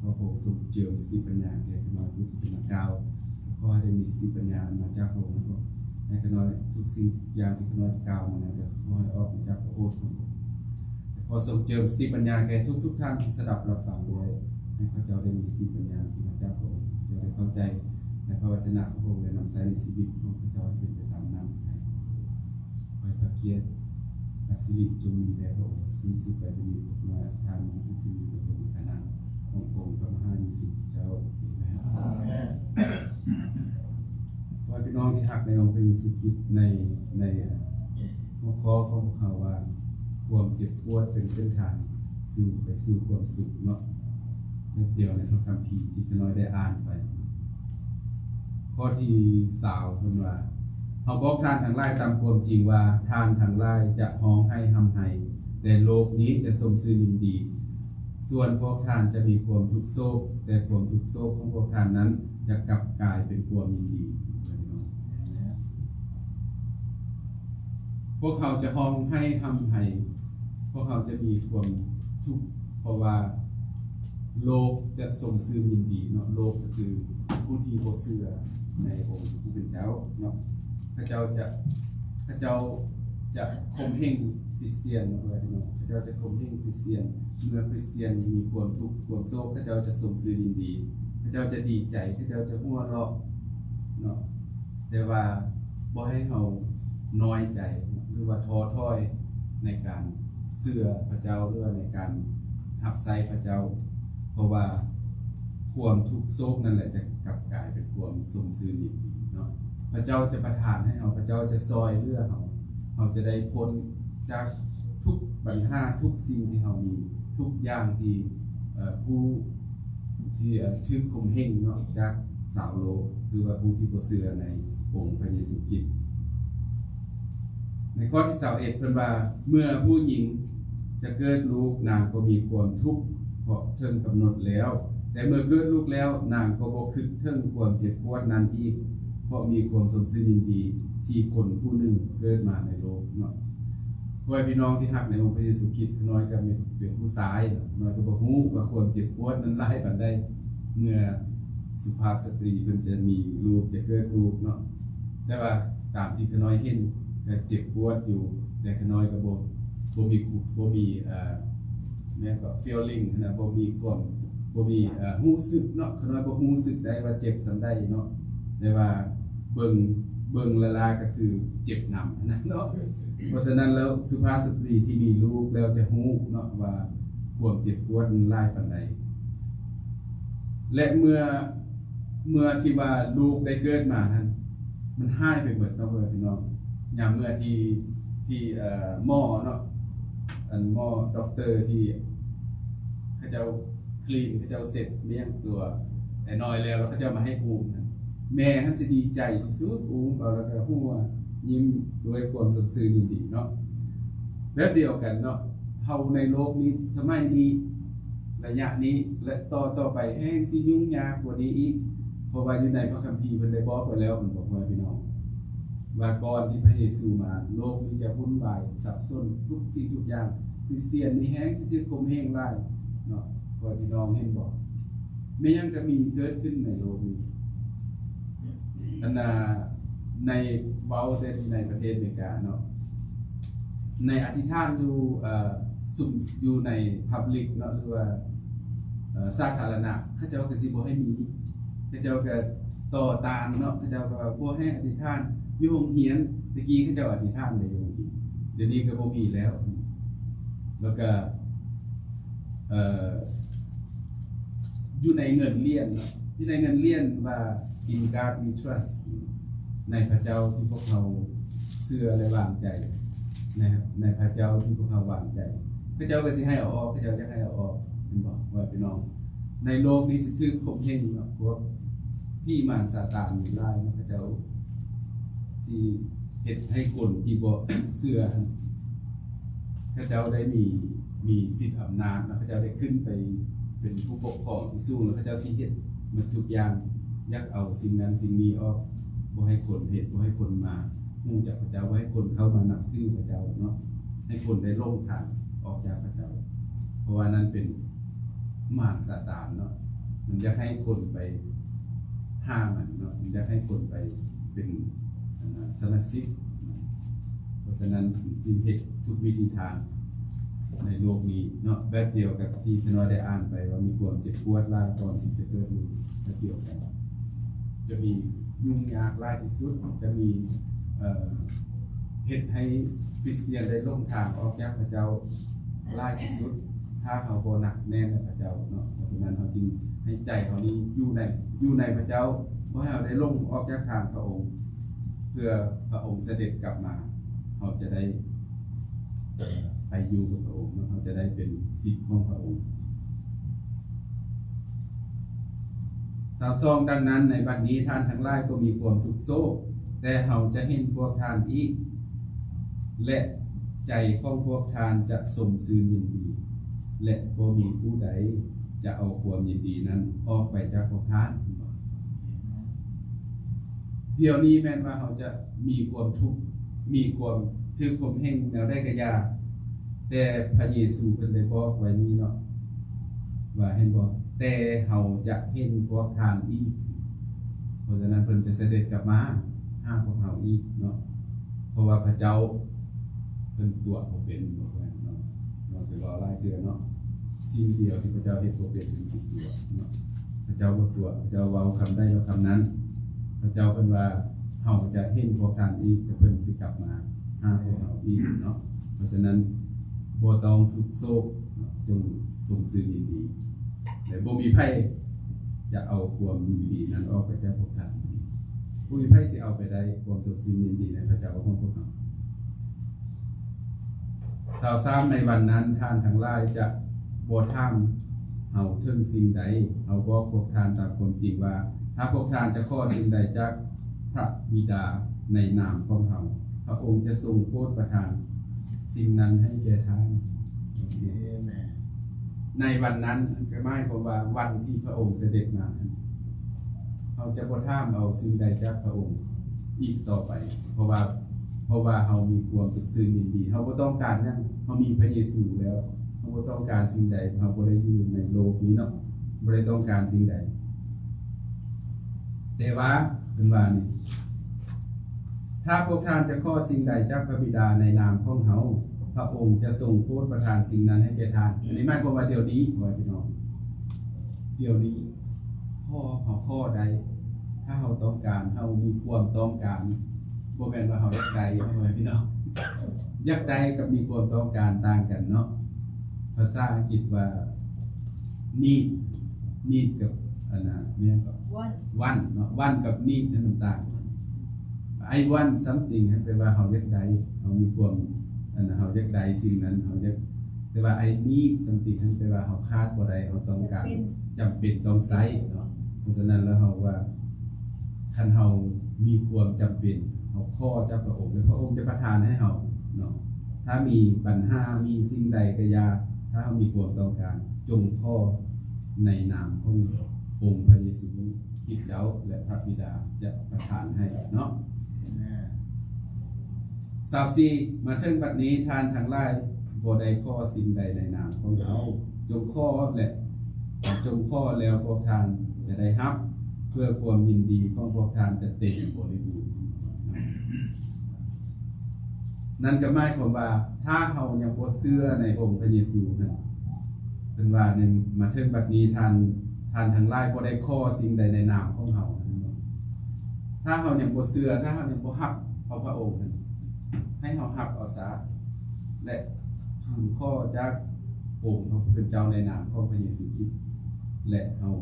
ຂໍພະອົງຊົງເຈີມສະຕິປັນຍາແກ່ຂ້ານ້ອຍຜູ້ທີ່ຈະມາກ່າວ. ຂໍໃຫ້ໄດ້ມີສະຕິປັນຍາອັນມາຈາກພະອົງ, ໃຫ້ຂ້ານ້ອຍທຸກສິ່ງຢ່າງທີ່ຂ້ານ້ອຍຈະກ່າວມານັ້ນ ກໍຂໍໃຫ້ອອກມາຈາກພະໂອດຂອງພະອົງ. ຂໍຊົງເຈີມສະຕິປັນຍາແກ່ທຸກໆທ່ານທີ່ສະດັບຮັບຟັງດ້ວຍ, ໃຫ້ເຂົາເຈົ້າໄດ້ມີສະຕິປັນຍາທີ່ມາຈາກພະອົງ, ເຈົ້າໄດ້ເຂົ້າໃຈໃນພະວະຈະນະຂອງພະອົງ ແລະ ນຳໃຊ້ໃນຊີວິດຂອງເຂົາເຈົ້າໃຫ້ເປັນໄປຕາມນ້ຳພະໄທ. ຂໍໃຫ້ພະກຽດ ພະສິລິຈົ່ງມີແດ່ພະອົງ. ສືບສືບໄປເປັນນີ້ ພວກຂ້ານ້ອຍອະທິຖານທຸກສິ່ງນີ້ເພື່ອພະອົງເທົ່ານັ້ນ. ຂອງອົງພະມະຫາເຢຊູເຈົ້າ. ອາເມນ. ຂໍໃຫ້ພີ່ນ້ອງທີ່ຮັກໃນອົງພະເຢຊູຄຣິດ ໃນ ໃນຫົວຂໍ້ຂອງພວກເຮົາວ່າ ຄວາມເຈັບປວດເປັນເສັ້ນທາງສູ່ໄປສູ່ຄວາມສຸກເນາະ, ແບບດຽວໃນພະຄຳພີທີ່ຂ້ານ້ອຍໄດ້ອ່ານໄປ. ຂໍ້ທີຊາວ ເພິ່ນວ່າ, ເຮົາບອກທ່ານທັງຫຼາຍຕາມຄວາມຈິງວ່າ ທ່ານທັງຫຼາຍຈະຮ້ອງໄຫ້ຮ່ຳໄຫ້, ແຕ່ໂລກນີ້ຈະຊົມຊື່ນຍິນດີ. ສ່ວນພວກທ່ານຈະມີຄວາມທຸກໂສກ, ແຕ່ຄວາມທຸກໂສກຂອງພວກທ່ານນັ້ນຈະກັບກາຍເປັນຄວາມຍິນດີ. ພວກເຮົາຈະຮ້ອງໄຫ້ຮ່ຳໄຫ້, ພວກເຮົາຈະມີຄວາມທຸກ ເພາະວ່າໂລກຈະຊົມຊື່ນຍິນດີເນາະ. ໂລກກໍຄືຜູ້ທີ່ບໍ່ເຊື່ອໃນອົງຜູ້ເປັນເຈົ້າເນາະ. ເຂົາເຈົ້າຈະ ເຂົາເຈົ້າຈະຂົ່ມເຫງຄຣິສຕຽນເນາະ, ເຂົາເຈົ້າຈະຂົ່ມເຫງຄຣິສຕຽນ. ເມື່ອຄຣິສຕຽນມີຄວາມທຸກຄວາມໂສກ, ເຂົາເຈົ້າຈະຊົມຊື່ນຍິນດີ, ເຂົາເຈົ້າຈະດີໃຈ, ເຂົາເຈົ້າຈະຫົວເລາະເນາະ. ແຕ່ວ່າບໍ່ໃຫ້ເຮົານ້ອຍໃຈ ຫຼືວ່າທໍ້ຖອຍໃນການເຊື່ອພະເຈົ້າ ຫຼືວ່າໃນການຮັບໃຊ້ພະເຈົ້າ, ເພາະວ່າຄວາມທຸກໂສກນັ້ນແຫຼະຈະກັບກາຍເປັນຄວາມຊົມຊື່ນຍິນດີເນາະ. ພະເຈົ້າຈະປະທານໃຫ້ເຮົາ, ພະເຈົ້າຈະຊ່ອຍເຫຼືອເຮົາ, ເຮົາຈະໄດ້ພົ້ນຈາກທຸກບັນຫາ, ທຸກສິ່ງທີ່ເຮົາມີ, ທຸກຢ່າງທີ່ ເອີ ຜູ້ທີ່ ເອີ ຖືກຂົ່ມເຫງເນາະ ຈາກຊາວໂລກ ຫຼືວ່າຜູ້ທີ່ບໍ່ເຊື່ອໃນອົງພະເຢຊູຄຣິດ. ໃນຂໍ້ທີຊາວເອັດ ເພິ່ນວ່າ, ເມື່ອຜູ້ຍິງຈະເກີດລູກ, ນາງກໍມີຄວາມທຸກ ເພາະເຖິງກຳນົດແລ້ວ, ແຕ່ເມື່ອເກີດລູກແລ້ວ, ນາງກໍບໍ່ຄິດເຖິງຄວາມເຈັບປວດນັ້ນອີກ, ເພາະມີຄວາມຊົມຊື່ນຍິນດີທີ່ຄົນຜູ້ໜຶ່ງເກີດມາໃນໂລກເນາະ. ພໍ່ແມ່ພີ່ນ້ອງທີ່ຮັກໃນອົງພະເຢຊູຄຣິດ, ຂ້ານ້ອຍກໍເປັນ ເປັນຜູ້ຊາຍ, ຂ້ານ້ອຍກໍບໍ່ຮູ້ວ່າຄວາມເຈັບປວດນັ້ນຫຼາຍປານໃດ ເມື່ອສຸພາບສະຕີເພິ່ນຈະມີລູກ, ຈະເກີດລູກເນາະ. ແຕ່ວ່າຕາມທີ່ຂ້ານ້ອຍເຫັນກໍເຈັບປວດຢູ່, ແຕ່ຂ້ານ້ອຍກໍບໍ່ ບໍ່ມີ ບໍ່ມີ ເອີ ແມ່ນກໍ feeling ຫັ້ນນະ, ບໍ່ມີຄວາມ ບໍ່ມີ ເອີ ຮູ້ສຶກເນາະ, ຂ້ານ້ອຍບໍ່ຮູ້ສຶກໄດ້ວ່າເຈັບສ່ຳໃດເນາະ, ແຕ່ວ່າເບິ່ງ ເບິ່ງລະລາກໍຄືເຈັບນຳຫັ້ນນະເນາະ. ເພາະສະນັ້ນແລ້ວ ສຸພາບສະຕີທີ່ມີລູກແລ້ວຈະຮູ້ເນາະວ່າຄວາມເຈັບປວດມັນຫຼາຍປານໃດ. ແລະ ເມື່ອ ເມື່ອທີ່ວ່າລູກໄດ້ເກີດມາຫັ້ນ ມັນຫາຍໄປໝົດເນາະ ພໍ່ແມ່ພີ່ນ້ອງ. ຍາມເມື່ອທີ່ ທີ່ ເອີ ໝໍເນາະ ອັນໝໍ ດັອກເຕີ ທີ່ເຂົາເຈົ້າ clean ເຂົາເຈົ້າເຊັດມ້ຽງຕົວໄອ້ນ້ອຍແລ້ວ ແລ້ວເຂົາເຈົ້າມາໃຫ້ອູມນັ້ນ ແມ່ຫັ້ນຊິດີໃຈທີ່ສຸດ, ອູມເອົາແລ້ວກໍຫົວຍິ້ມດ້ວຍຄວາມຊົມຊື່ນຍິນດີເນາະ. ແບບດຽວກັນເນາະ, ເຮົາໃນໂລກນີ້ ສະໄໝນີ້ ໄລຍະນີ້ ແລະ ຕໍ່ ຕໍ່ໄປແຮ່ງຊິຫຍຸ້ງຍາກກວ່ານີ້ອີກ, ເພາະວ່າຢູ່ໃນພະຄຳພີເພິ່ນໄດ້ບອກໄວ້ແລ້ວ ແມ່ນບໍ່ ພໍ່ແມ່ພີ່ນ້ອງ? ວ່າກ່ອນທີ່ພະເຢຊູມາ, ໂລກນີ້ຈະວຸ່ນວາຍສັບສົນທຸກສິ່ງທຸກຢ່າງ. ຄຣິສຕຽນນີ້ແຮ່ງຊິຖືກຂົ່ມເຫງຫຼາຍເນາະ. ພໍ່ແມ່ພີ່ນ້ອງເຫັນບໍ່? ແມ່ນຫຍັງກໍມີເກີດຂຶ້ນໃນໂລກນີ້. ອັນນ່າ ໃນ ເວົ້າແຕ່ໃນປະເທດອາເມລິກາເນາະ, ໃນອະທິຖານຢູ່ ເອີ ຊຸມ ຢູ່ໃນ public ເນາະ ຫຼືວ່າ ເອີ ສາທາລະນະ, ເຂົາເຈົ້າກໍຊິບໍ່ໃຫ້ມີ, ເຂົາເຈົ້າກໍຕໍ່ຕ້ານເນາະ, ເຂົາເຈົ້າກໍວ່າບໍ່ໃຫ້ອະທິຖານ. ຢູ່ໂຮງຮຽນ ແຕ່ກີ້ເຂົາເຈົ້າອະທິຖານໄດ້ຢູ່ໂຮງຮຽນ, ດຽວນີ້ກໍບໍ່ມີແລ້ວ. ແລ້ວກໍ ເອີ ຢູ່ໃນເງິນຫຼຽນເນາະ, ຢູ່ໃນເງິນຫຼຽນວ່າ In God We Trust, ໃນພະເຈົ້າທີ່ພວກເຮົາເຊື່ອ ແລະ ວາງໃຈ, ໃນ ໃນພະເຈົ້າທີ່ພວກເຮົາວາງໃຈ. ເຂົາເຈົ້າກໍຊິໃຫ້ເອົາອອກ, ເຂົາເຈົ້າຢາກໃຫ້ເອົາອອກ, ເຫັນບໍ່ ພໍ່ແມ່ພີ່ນ້ອງ? ໃນໂລກນີ້ຊິຖືກຂົ່ມເຫງເນາະ, ພວກຜີມານຊາຕານຫຼາຍເນາະ, ເຂົາເຈົ້າຊິເຮັດໃຫ້ຄົນທີ່ບໍ່ເຊື່ອ ເຂົາເຈົ້າໄດ້ມີ ມີສິດອຳນາດເນາະ, ເຂົາເຈົ້າໄດ້ຂຶ້ນໄປເປັນຜູ້ປົກຄອງທີ່ສູງ ແລ້ວເຂົາເຈົ້າຊິເຮັດໝົດທຸກຢ່າງ, ຢາກເອົາສິ່ງນັ້ນສິ່ງນີ້ອອກ, ບໍ່ໃຫ້ຄົນເຮັດ, ບໍ່ໃຫ້ຄົນມາຮູ້ຈັກພະເຈົ້າ, ບໍ່ໃຫ້ຄົນເຂົ້າມານັບຖືພະເຈົ້າເນາະ, ໃຫ້ຄົນໄດ້ຫຼົງທາງອອກຈາກພະເຈົ້າ, ເພາະວ່ານັ້ນເປັນມານຊາຕານເນາະ, ມັນຢາກໃຫ້ຄົນໄປຫາມັນເນາະ, ມັນຢາກໃຫ້ຄົນໄປເປັນ ອັນນ່າ ສະມາຊິກ. ເພາະສະນັ້ນຈຶ່ງເຮັດທຸກວິທີທາງໃນໂລກນີ້ເນາະ, ແບບດຽວກັບທີ່ຂ້ານ້ອຍໄດ້ອ່ານໄປວ່າມີຄວາມເຈັບປວດຫຼາຍກ່ອນທີ່ຈະເກີດລູກ, ແບບດຽວກັນ ຈະມີຫຍຸ້ງຍາກຫຼາຍທີ່ສຸດ, ຈະມີ ເອີ ເຮັດໃຫ້ຄຣິສຕຽນໄດ້ຫຼົງທາງອອກຈາກພະເຈົ້າຫຼາຍທີ່ສຸດ. ຖ້າເຮົາບໍ່ໜັກແໜ້ນໃນພະເຈົ້າເນາະ, ເພາະສະນັ້ນເຮົາຈຶ່ງໃຫ້ໃຈເຮົານີ້ຢູ່ໃນ ຢູ່ໃນພະເຈົ້າ, ບໍ່ໃຫ້ເຮົາໄດ້ຫຼົງອອກຈາກທາງພະອົງ, ເພື່ອພະອົງສະເດັດກັບມາ, ເຮົາຈະໄດ້ ເອີ ໄປຢູ່ກັບພະອົງເນາະ, ເຮົາຈະໄດ້ເປັນສິດຂອງພະອົງ. ຊາວສອງ ດັ່ງນັ້ນ ໃນບັດນີ້ທ່ານທັງຫຼາຍກໍມີຄວາມທຸກໂສກ, ແຕ່ເຮົາຈະເຫັນພວກທ່ານອີກ ແລະ ໃຈຂອງພວກທ່ານຈະຊົມຊື່ນຍິນດີ ແລະ ບໍ່ມີຜູ້ໃດຈະເອົາຄວາມຍິນດີນັ້ນອອກໄປຈາກພວກທ່ານ. ດຽວນີ້ແມ່ນວ່າເຮົາຈະມີຄວາມທຸກ ມີຄວາມຖືກຂົ່ມເຫງແນວໃດກະຢ່າ, ແຕ່ພະເຢຊູເພິ່ນໄດ້ບອກໄວ້ນີ້ເນາະ ວ່າ ເຫັນບໍ່? ແຕ່ເຮົາຈະເຫັນພວກທ່ານອີກ. ເພາະສະນັ້ນເພິ່ນຈະສະເດັດກັບມາຫາພວກເຮົາອີກເນາະ, ເພາະວ່າພະເຈົ້າເພິ່ນຕົວະບໍ່ເປັນເນາະ. ເນາະ ເປັນເວົ້າຫຼາຍເທື່ອເນາະ, ສິ່ງດຽວທີ່ພະເຈົ້າເຮັດບໍ່ເປັນ ເປັນຕົວະເນາະ. ພະເຈົ້າບໍ່ຕົວະ, ພະເຈົ້າເວົ້າຄຳໃດກໍຄຳນັ້ນ. ພະເຈົ້າເພິ່ນວ່າ ເຮົາຈະເຫັນພວກທ່ານອີກ, ແຕ່ເພິ່ນຊິກັບມາຫາພວກເຮົາອີກເນາະ. ເພາະສະນັ້ນ ບໍ່ຕ້ອງທຸກໂສກເນາະ, ຈົ່ງຊົມຊື່ນຍິນດີ ແລະ ບໍ່ມີໃຜຈະເອົາຄວາມຍິນດີນັ້ນອອກໄປຈາກພວກທ່ານ. ບໍ່ມີໃຜຊິເອົາໄປໄດ້ຄວາມຊົມຊື່ນຍິນດີໃນພະເຈົ້າຂອງພວກເຮົາ. ຊາວສາມ ໃນວັນນັ້ນ ທ່ານທັງຫຼາຍຈະບໍ່ຖາມເຮົາເຖິງສິ່ງໃດ. ເຮົາບອກພວກທ່ານຕາມຄວາມຈິງວ່າ ຖ້າພວກທ່ານຈະຂໍສິ່ງໃດຈາກພະບິດາໃນນາມຂອງເຮົາ, ພະອົງຈະຊົງໂປດປະທານສິ່ງນັ້ນໃຫ້ແກ່ທ່ານ. ເອເມນ. ໃນວັນນັ້ນ ກໍໝາຍຄວາມວ່າວັນທີ່ພະອົງສະເດັດມານັ້ນ ເຮົາຈະບໍ່ຖາມເອົາສິ່ງໃດຈາກພະອົງອີກຕໍ່ໄປ, ເພາະວ່າ ເພາະວ່າເຮົາມີຄວາມສົດຊື່ນຍິນດີ, ເຮົາບໍ່ຕ້ອງການຫຍັງ, ເຮົາມີພະເຢຊູແລ້ວ, ເຮົາບໍ່ຕ້ອງການສິ່ງໃດ, ເຮົາບໍ່ໄດ້ຢູ່ໃນໂລກນີ້ເນາະ, ບໍ່ໄດ້ຕ້ອງການສິ່ງໃດ. ແຕ່ວ່າ ເພິ່ນວ່ານີ້ ຖ້າພວກທ່ານຈະຂໍສິ່ງໃດຈາກພະບິດາໃນນາມຂອງເຮົາ, ພະອົງຈະຊົງໂປດປະທານສິ່ງນັ້ນໃຫ້ແກ່ທ່ານ. ອັນນີ້ໝາຍຄວາມວ່າດຽວນີ້ ພໍ່ແມ່ພີ່ນ້ອງ, ດຽວນີ້ ຂໍ ເຮົາຂໍໄດ້ ຖ້າເຮົາຕ້ອງການ, ເຮົາມີຄວາມຕ້ອງການ, ບໍ່ແມ່ນວ່າເຮົາຢາກໄດ້ ພໍ່ແມ່ພີ່ນ້ອງ. ຢາກໄດ້ກັບມີຄວາມຕ້ອງການຕ່າງກັນເນາະ. ພາສາອັງກິດວ່າ need, need ກັບ ອັນນ່າ ແມ່ນກໍ want, want ເນາະ, want ກັບ need ນັ້ນມັນຕ່າງກັນ. I want something ຫັ້ນແປວ່າເຮົາຢາກໄດ້, ເຮົາມີຄວາມ ອັນນ່າ ເຮົາຢາກໄດ້ສິ່ງນັ້ນ, ເຮົາຢາກ ແຕ່ວ່າ I need something ຫັ້ນແປວ່າເຮົາຂາດບໍ່ໄດ້, ເຮົາຕ້ອງການ, ຈຳເປັນ ຈຳເປັນຕ້ອງໃຊ້ເນາະ. ເພາະສະນັ້ນແລ້ວເຮົາວ່າ ຄັນເຮົາມີຄວາມຈຳເປັນ, ເຮົາຂໍຈາກພະອົງ ແລະ ພະອົງຈະປະທານໃຫ້ເຮົາເນາະ. ຖ້າມີບັນຫາ, ມີສິ່ງໃດກໍຢ່າ, ຖ້າເຮົາມີຄວາມຕ້ອງການ, ຈົ່ງຂໍໃນນາມຂອງອົງພະເຢຊູຄຣິດເຈົ້າ ແລະ ພະບິດາຈະປະທານໃຫ້ເນາະ. ຊາວສີ່ ມາເຖິງບັດນີ້ ທ່ານທັງຫຼາຍບໍ່ໄດ້ຂໍສິ່ງໃດໃນນາມຂອງເຮົາ, ຈົ່ງຂໍ ແລະ ຈົ່ງຂໍແລ້ວພວກທ່ານຈະໄດ້ຮັບ, ເພື່ອຄວາມຍິນດີຂອງພວກທ່ານຈະເຕັມບໍລິບູນ. ນັ້ນກໍໝາຍຄວາມວ່າ ຖ້າເຮົາຍັງບໍ່ເຊື່ອໃນອົງພະເຢຊູນັ້ນ, ເພິ່ນວ່າໃນ ມາເຖິງບັດນີ້ ທ່ານ ທ່ານທັງຫຼາຍບໍ່ໄດ້ຂໍສິ່ງໃດໃນນາມຂອງເຮົາ. ຖ້າເຮົາຍັງບໍ່ເຊື່ອ, ຖ້າເຮົາຍັງບໍ່ຮັບເອົາພະອົງນັ້ນ, ໃຫ້ເຮົາຮັບເອົາຊະ ແລະ ທູນຂໍຈາກອົງພະຜູ້ເປັນເຈົ້າໃນນາມຂອງພະເຢຊູຄຣິດ ແລະ ເຮົາ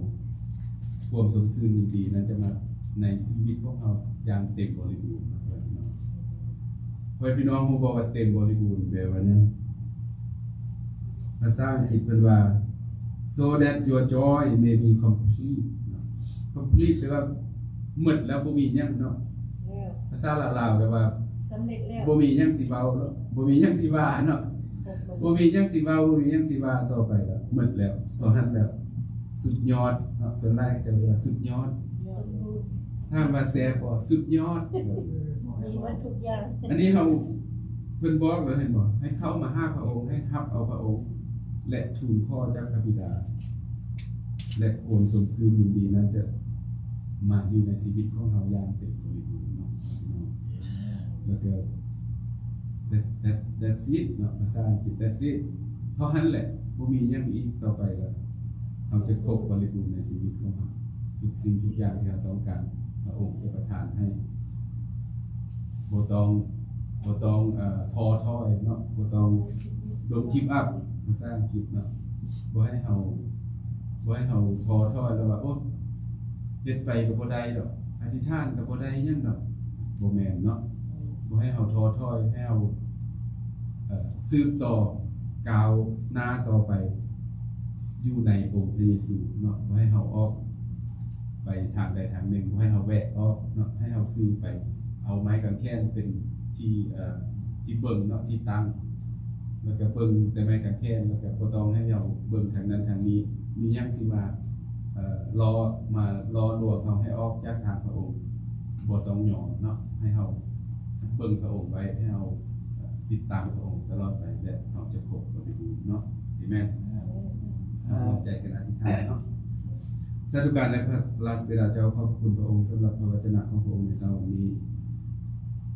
ຄວາມຊົມຊື່ນຍິນດີນັ້ນຈະມາໃນຊີວິດຂອງເຮົາຢ່າງເຕັມບໍລິບູນ. ພໍ່ແມ່ພີ່ນ້ອງ ພໍ່ແມ່ພີ່ນ້ອງຮູ້ບໍ່ວ່າເຕັມບໍລິບູນແປວ່າຫຍັງ? ພາສາອັງກິດເພິ່ນວ່າ so that your joy may be complete. Complete ແປວ່າໝົດແລ້ວ ບໍ່ມີຫຍັງເນາະ. ແລ້ວ ພາສາລາວໆ ແປວ່າ ສຳເລັດແລ້ວ ບໍ່ມີຫຍັງຊິເວົ້າເນາະ, ບໍ່ມີຫຍັງຊິວ່າເນາະ, ບໍ່ມີຫຍັງຊິເວົ້າ, ບໍ່ມີຫຍັງຊິວ່າຕໍ່ໄປແລ້ວ, ໝົດແລ້ວ, ສ່ວນຫັ້ນແລ້ວ, ສຸດຍອດເນາະ. ສ່ວນຫຼາຍເຂົາເຈົ້າຊິວ່າສຸດຍອດ, ສມບູນ. ຖາມວ່າແຊບບໍ່? ສຸດຍອດ. ມີໝົດທຸກຢ່າງ. ອັນນີ້ເຮົາ ເພິ່ນບອກແລ້ວ ເຫັນບໍ່? ໃຫ້ເຂົ້າມາຫາພະອົງ, ໃຫ້ຮັບເອົາພະອົງ ແລະ ທູນຂໍຈາກພະບິດາ ແລະ ຄວາມຊົມຊື່ນຍິນດີນັ້ນຈະມາຢູ່ໃນຊີວິດຂອງເຮົາຢ່າງເຕັມບໍລິບູນເນາະ. ແລ້ວກໍ that, that, that's it ເນາະ, ພາສາອັງກິດ that's it. ເທົ່ານັ້ນແຫຼະ, ບໍ່ມີຫຍັງອີກຕໍ່ໄປແລ້ວ. ເຮົາຈະຄົບບໍລິບູນໃນຊີວິດຂອງເຮົາ. ທຸກສິ່ງທຸກຢ່າງທີ່ເຮົາຕ້ອງການ, ພະອົງຈະປະທານໃຫ້. ບໍ່ຕ້ອງ, ບໍ່ຕ້ອງ, ເອີ, ທໍ້ຖອຍເນາະ, ບໍ່ຕ້ອງ don't give up ພາສາອັງກິດເນາະ. ບໍ່ໃຫ້ເຮົາ ບໍ່ໃຫ້ເຮົາທໍ້ຖອຍ ແລ້ວວ່າ ໂອ້ ເຮັດໄປກໍບໍ່ໄດ້ດອກ ອະທິຖານກໍບໍ່ໄດ້ຫຍັງດອກ ບໍ່ແມ່ນເນາະ. ບໍ່ໃຫ້ເຮົາທໍ້ຖອຍ ໃຫ້ເຮົາ ເອີ ສືບຕໍ່ ກ້າວໜ້າຕໍ່ໄປ ຢູ່ໃນອົງພະເຢຊູເນາະ. ບໍ່ໃຫ້ເຮົາອອກໄປທາງໃດທາງໜຶ່ງ ບໍ່ໃຫ້ເຮົາແວະອອກເນາະ ໃຫ້ເຮົາຊື່ໄປ ເອົາໄມ້ກາງແຂນເປັນທີ່ ເອີ ທີ່ເບິ່ງເນາະ ທີ່ຕັ້ງ ແລ້ວກໍເບິ່ງແຕ່ໄມ້ກາງແຂນ ແລ້ວກໍບໍ່ຕ້ອງໃຫ້ເຮົາເບິ່ງທາງນັ້ນທາງນີ້ ມີຫຍັງຊິມາ ເອີ ຫຼໍ່ ມາຫຼໍ່ລວງເຮົາໃຫ້ອອກຈາກທາງພະອົງ ບໍ່ຕ້ອງຍອມເນາະ. ໃຫ້ເຮົາເບິ່ງພະອົງໄວ້ ໃຫ້ເຮົາຕິດຕາມພະອົງຕະຫຼອດໄປ ແລະ ເຮົາຈະຄົບກັບໄປຢູ່ເນາະ. ເອເມນ. ເຮົາຮ່ວມໃຈກັນອະທິຖານເນາະ. ສາທຸການແດ່ພະລາຊະບິດາເຈົ້າ, ຂອບພະຄຸນພະອົງສຳລັບພະວະຈະນະຂອງພະອົງໃນເຊົ້ານີ້.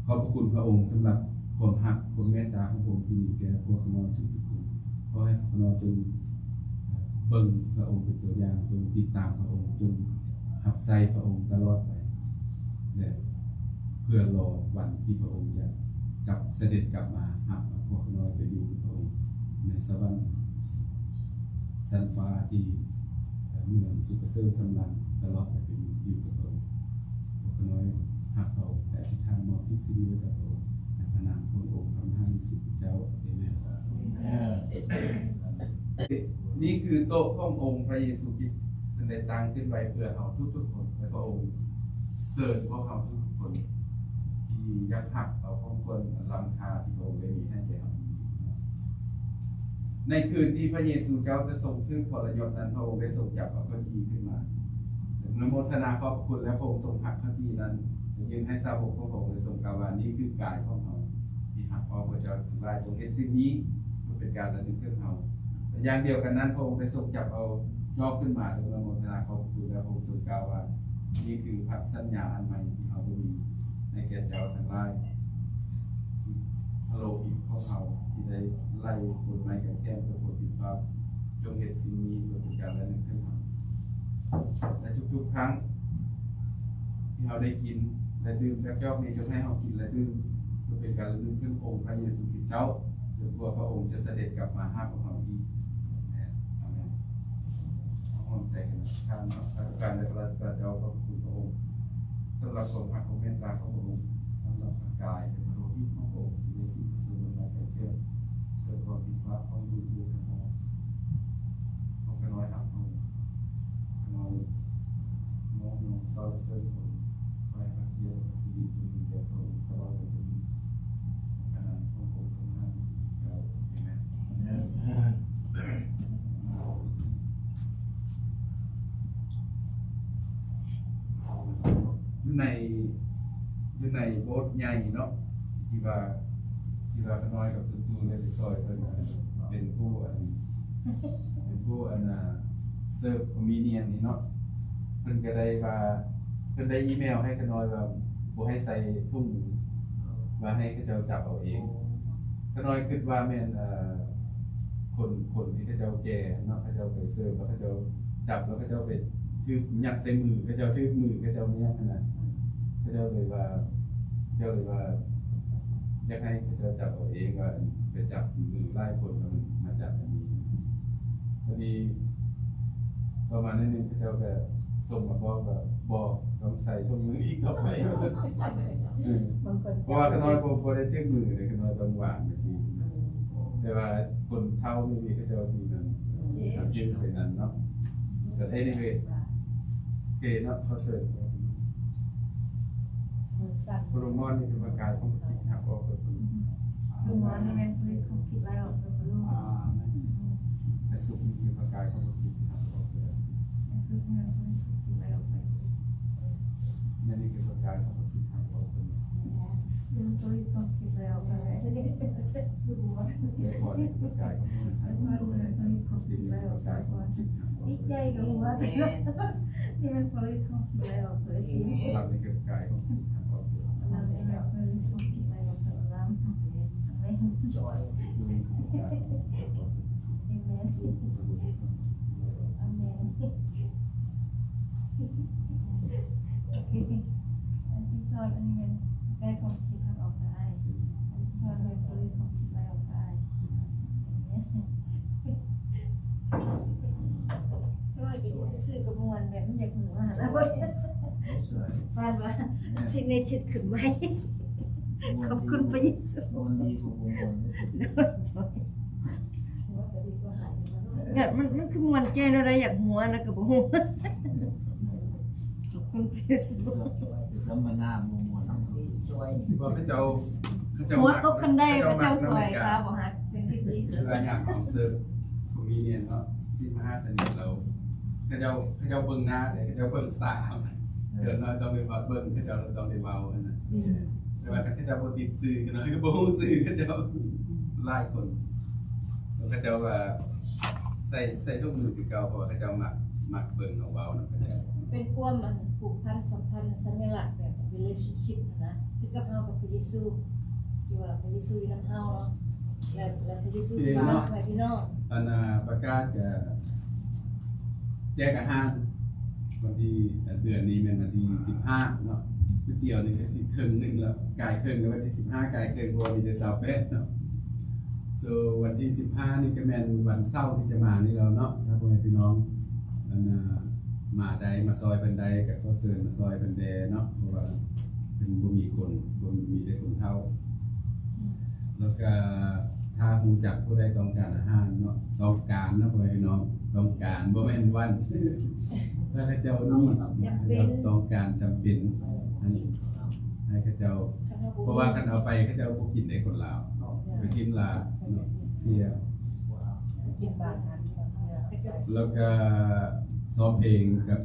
ຂອບພະຄຸນພະອົງສຳລັບຄວາມຮັກ, ຄວາມເມດຕາຂອງພະອົງທີ່ມີແກ່ພວກຂ້ານ້ອຍທຸກໆຄົນ. ຂໍໃຫ້ພວກຂ້ານ້ອຍຈົ່ງເບິ່ງພະອົງເປັນຕົວຢ່າງ, ຈົ່ງຕິດຕາມພະອົງ, ຈົ່ງຮັບໃຊ້ພະອົງຕະຫຼອດໄປ ແລະ ເພື່ອລໍວັນທີ່ພະອົງຈະກັບ ສະເດັດກັບມາຮັບເອົາພວກຂ້ານ້ອຍໄປຢູ່ກັບພະອົງໃນສະຫວັນຊັ້ນຟ້າທີ່ ເມືອງສຸກກະເສີມສຳລານຕະຫຼອດໄປເປັນຢູ່ກັບພະອົງ. ພວກຂ້ານ້ອຍຮັກພະອົງ ແລະ ອະທິຖານມອບທຸກສິ່ງໄວ້ກັບພະອົງ ໃນພະນາມຂອງອົງພະມະຫາເຢຊູຄຣິສເຈົ້າ. ເອເມນ. ນີ້ຄືໂຕະຂອງອົງພະເຢຊູຄຣິດ ເພິ່ນໄດ້ຕັ້ງຂຶ້ນໄວ້ເພື່ອເຮົາທຸກໆຄົນ ແລະ ພະອົງເຊີນພວກເຮົາທຸກໆຄົນ ທີ່ຢາກຮັບເອົາຂອງຂວັນອັນລ້ຳຄ່າທີ່ພະອົງໄດ້ມີໃຫ້ແກ່ເຮົາ. ໃນຄືນທີ່ພະເຢຊູເຈົ້າຈະຊົງຖືກທໍລະຍົດນັ້ນ, ພະອົງໄດ້ຊົງຈັບເອົາເຂົ້າຈີ່ຂຶ້ນມາ ແລະ ເມື່ອໂມທະນາຂອບພະຄຸນແລ້ວ, ພະອົງຊົງຫັກເຂົ້າຈີ່ນັ້ນ ແລະ ຍື່ນໃຫ້ສາວົກຂອງພະອົງ ແລະ ຊົງກ່າວວ່າ, ນີ້ຄືກາຍຂອງເຮົາທີ່ຫັກອອກ, ພວກເຈົ້າທັງຫຼາຍຈົ່ງເຮັດສິ່ງນີ້ເພື່ອເປັນການລະນຶກເຖິງເຮົາ. ແລະ ຢ່າງດຽວກັນນັ້ນ, ພະອົງໄດ້ຊົງຈັບເອົາຈອກຂຶ້ນມາ ແລະ ເມື່ອໂມທະນາຂອບພະຄຸນແລ້ວ, ພະອົງຊົງກ່າວວ່າ, ນີ້ຄືພະສັນຍາອັນໃໝ່ທີ່ເຮົາໄດ້ມີໃຫ້ແກ່ເຈົ້າທັງຫຼາຍ. ພະໂລຫິດຂອງເຮົາທີ່ໄດ້ໄຫຼບົນໄມ້ກາງແຂນເພື່ອຜົນຜິດບາບ, ຈົ່ງເຮັດສິ່ງນີ້ເພື່ອເປັນການລະນຶກເຖິງເຮົາ. ແລະ ທຸກໆຄັ້ງທີ່ເຮົາໄດ້ກິນ ແລະ ດື່ມຈາກຈອກນີ້, ຈົ່ງໃຫ້ເຮົາກິນ ແລະ ດື່ມເພື່ອເປັນການລະນຶກເຖິງອົງພະເຢຊູຄຣິດເຈົ້າ, ຈົນກວ່າພະອົງຈະສະເດັດກັບມາຫາພວກເຮົາອີກ. ອາເມນ. ເຮົາຮ່ວມໃຈກັນອະທິຖານເນາະ. ສາທຸການແດ່ພະລາຊະບິດາເຈົ້າ, ຂອບພະຄຸນພະອົງສຳລັບຄວາມຮັກຄວາມເມດຕາຂອງພະອົງ, ສຳລັບພະກາຍ ແລະ ພະໂລຫິດຂອງພະອົງ ທີ່ໄດ້ສິ້ນພະຊົນມາໄກເກີນ ເພື່ອຄວາມຜິດບາບຂອງລູກໆທັງຫຼາຍ. ຂໍຂ້ານ້ອຍຮັບເອົາ ຂ້ານ້ອຍນ້ອມນອບສັນລະເສີນຄຸນ ຂໍໃຫ້ພະກຽດ ແລະ ພະສິລິຈົງມີແດ່ພະອົງຕະຫຼອດໄປຈົນ ຢູ່ໃນ ຢູ່ໃນໂບດໃຫຍ່ເນາະ ທີ່ວ່າ ທີ່ວ່າຂ້ານ້ອຍກັບຕູ້ໆໄດ້ໄປຊ່ອຍເພິ່ນ ເປັນຜູ້ອັນ ເປັນຜູ້ອັນ ເສີບຄອມມິນຽນນີ້ເນາະ. ເພິ່ນກໍໄດ້ວ່າ ເພິ່ນໄດ້ອີເມວໃຫ້ຂ້ານ້ອຍວ່າບໍ່ໃຫ້ໃສ່ຖົງມື ວ່າໃຫ້ເຂົາເຈົ້າຈັບເອົາເອງ. ຂ້ານ້ອຍຄິດວ່າແມ່ນ ເອີ ຄົນ ຄົນທີ່ເຂົາເຈົ້າແກ່ເນາະ ເຂົາເຈົ້າໄປເສີບ ແລ້ວເຂົາເຈົ້າຈັບ ແລ້ວເຂົາເຈົ້າໄປຖືກຍັດໃສ່ມື ເຂົາເຈົ້າຖືກມື ເຂົາເຈົ້າແມ່ນຫັ້ນນະ. ເຂົາເຈົ້າເລີຍວ່າ ເຈົ້າເລີຍວ່າ ຢາກໃຫ້ເຂົາເຈົ້າຈັບເອົາເອງ ວ່າໄປຈັບມືຫຼາຍຄົນ ແລ້ວມັນມາຈັບອັນນີ້. ພໍດີຕໍ່ມາໜ້ອຍໜຶ່ງ ເຂົາເຈົ້າກໍສົ່ງມາບອກວ່າ ບໍ່ຕ້ອງໃສ່ຖົງມືອີກຕໍ່ໄປ ວ່າຊັ້ນ. ເອີ ບາງຄົນ ເພາະວ່າຂ້ານ້ອຍບໍ່ ບໍ່ໄດ້ຖືກມືເດ້ ຂ້ານ້ອຍຕ້ອງວາງຈັ່ງຊີ້. ອືມ ແຕ່ວ່າຄົນເຖົ້າ maybe ເຂົາເຈົ້າຊິນັ້ນ ອືມ ເຂົາຖືກໄປນັ້ນເນາະ. But anyway ໂອເຄເນາະ ຂໍເຊີນ. ໂຊໂລມອນນີ້ເປັນປະກາຍຂອງພະຄຣິດ ຫັກອອກເບິດ. ໂຊໂລມອນນີ້ແມ່ນພະຄຣິດຂອງຄຣິດໄລ່ອອກເບິດ. ອາເມນ. ແລະ ສຸກນີ້ເປັນປະກາຍຂອງພະຄຣິດ ຫັກອອກເບິດ. ແລະ ສຸກນີ້ແມ່ນພະຄຣິດຂອງຄຣິດໄລ່ອອກໄປ. ແລະ ນີ້ຄືປະກາຍຂອງພະຄຣິດ ຫັກອອກເບິດ. ແລະ ພະຄຣິດຂອງຄຣິດໄລ່ອອກໄປ. ແລະ ພອນນີ້ຄືປະກາຍຂອງພະຄຣິດ ຫັກອອກເບິດ. ແລະ ພອນນີ້ແມ່ນພະຄຣິດຂອງຄຣິດໄລ່ອອກໄປ. ດີໃຈກັບຫົວ. ແມ່ນ. ນີ້ແມ່ນພະລິດຂອງທີ່ໄດ້ອອກເຜີຍ. ລຳນີ້ຄືກາຍຂອງທີ່ທາງອອກເຜີຍ. ລຳນີ້ແມ່ນພະລິດຂອງທີ່ໄດ້ອອກເຜີຍ. ລຳ ອາເມນ. ອາເມນ. ອາເມນ. ອັນຊິງຊອນອັນນີ້ແມ່ນກາຍຂອງທີ່ທາງອອກກາຍ. ອັນຊິງຊອນແມ່ນພະລິດຂອງທີ່ໄດ້ອອກກາຍ. ອາເມນ. ມັນແບບມັນຢາກຫົວຫັ້ນນະ ຝັນວ່າຊິເນັດຂຶ້ນໃໝ່ ຂອບຄຸນພະເຢຊູ. ມັນ ມັນຄືມ່ວນແຈ້ແນວໃດ ຢາກຫົວນະກໍບໍ່ຮູ້. ຂອບຄຸນພະເຢຊູ. ໄປສຳມະນາມ່ວນໆ ວ່າເຂົາເຈົ້າ ເຂົາເຈົ້າ ຫົວຕົກຄັນໄດ ເຂົາເຈົ້າຊ່ອຍຂາບໍ່ຫັກ ເປັນທີ່ດີສຸດ. ເວລາຍາມເຮົາເສີບຄອມມິວນຽນເນາະ ສິມມະຫາສະນີ ແລ້ວ ເຂົາເຈົ້າ ເຂົາເຈົ້າເບິ່ງໜ້າເດ້ ເຂົາເຈົ້າເບິ່ງຕາ. ເອີ ເຈົ້ານ້ອຍຕ້ອງໄດ້ເບິ່ງ ເຂົາເຈົ້າຕ້ອງໄດ້ເວົ້າຫັ້ນນະ. ອືມ ແຕ່ວ່າຄັນເຂົາເຈົ້າບໍ່ຕິດຊື່ ເຂົານ້ອຍກໍບໍ່ຮູ້ຊື່ເຂົາເຈົ້າ. ອືມ ຫຼາຍຄົນ ເຂົາເຈົ້າວ່າໃສ່ ໃສ່ຖົງມືຄືເກົ່າ ເພາະວ່າເຂົາເຈົ້າມັກ ມັກເບິ່ງເຮົາເວົ້ານຳເຂົາເຈົ້າ. ເປັນຄວາມ ອັນ ຜູກພັນສຳພັນ ສັນຍະລັກແບບ relationship ຫັ້ນນະ ຄືກັບເຮົາກັບພະເຢຊູ ທີ່ວ່າພະເຢຊູຢູ່ນຳເຮົາເນາະ ແລ້ວ ແລ້ວພະເຢຊູ ເອີ ຝາກໄວ້ພີ່ນ້ອງ. ອັນ ອາ ປະກາດກະ ແຈກອາຫານວັນທີ ເດືອນນີ້ແມ່ນວັນທີສິບຫ້າເນາະ ມື້ດຽວນີ້ກໍຊິເຄິ່ງໜຶ່ງແລ້ວ ກາຍເຄິ່ງໃນວັນທີສິບຫ້າ ກາຍເຄິ່ງ ເພາະວ່າມີແຕ່ຊາວແປດເນາະ. ໂຊ ວັນທີສິບຫ້ານີ້ກໍແມ່ນວັນເສົາທີ່ຈະມານີ້ແລ້ວເນາະ ຖ້າພໍ່ແມ່ພີ່ນ້ອງ ອັນ ມາໄດ້ ມາຊ່ອຍເພິ່ນໄດ້ ກໍຂໍເຊີນມາຊ່ອຍເພິ່ນແດ່ເນາະ ເພາະວ່າເພິ່ນບໍ່ມີຄົນ ບໍ່ມີ ມີແຕ່ຄົນເຖົ້າ. ແລ້ວກະຖ້າຮູ້ຈັກຜູ້ໃດຕ້ອງການອາຫານເນາະ ຕ້ອງການເນາະ ພໍ່ແມ່ພີ່ນ້ອງ ຕ້ອງການ ບໍ່ແມ່ນວັນ ຖ້າເຂົາເຈົ້ານີ້ ຈຳເປັນ ຕ້ອງການຈຳເປັນ ໃຫ້ ໃຫ້ເຂົາເຈົ້າ ເພາະວ່າຄັນເອົາໄປເຂົາເຈົ້າບໍ່ກິນເດ້ ຄົນລາວ ໄປຖິ້ມລະເນາະ ເສຍ. ແລ້ວກະຊ້ອມເພງກັບ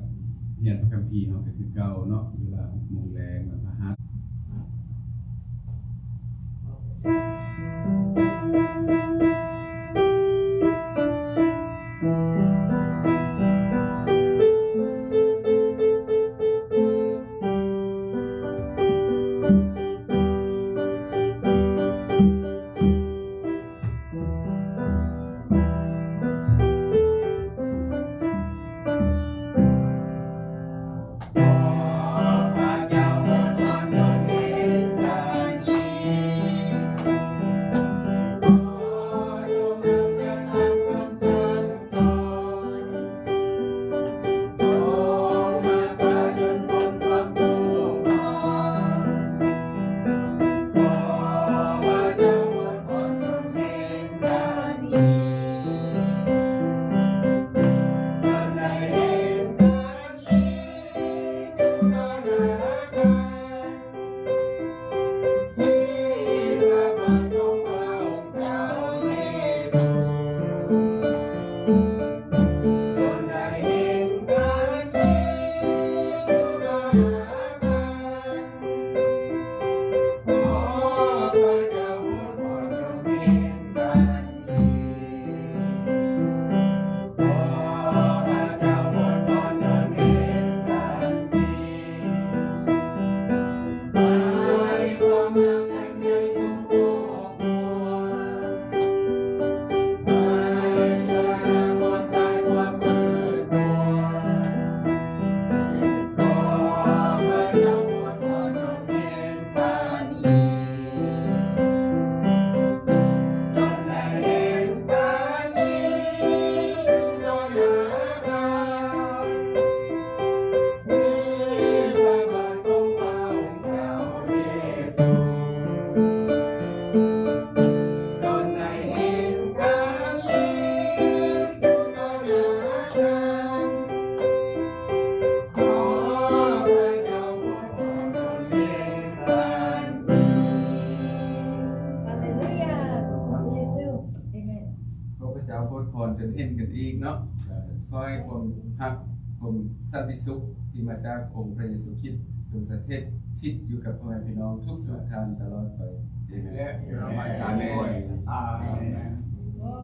ຮຽນພະຄຳພີເຮົາກໍຄືເກົ່າເນາະ ເວລາຫົກໂມງແລງ ວັນພະຫັດ. ຮາເລລູຢາ ຂອບຄຸນພະເຢຊູ ເອເມນ. ຂໍພະເຈົ້າໂອວຍພອນຈົນເຫັນກັນອີກເນາະ ຊ່ອຍຄວາມຮັກ ຄວາມສັນຕິສຸກທີ່ມາຈາກອົງພະເຢຊູຄຣິດ ຈົ່ງສະຖິດທິດຢູ່ກັບພໍ່ແມ່ພີ່ນ້ອງທຸກໆທ່ານຕະຫຼອດໄປ. ເອເມນ ອາເມນ.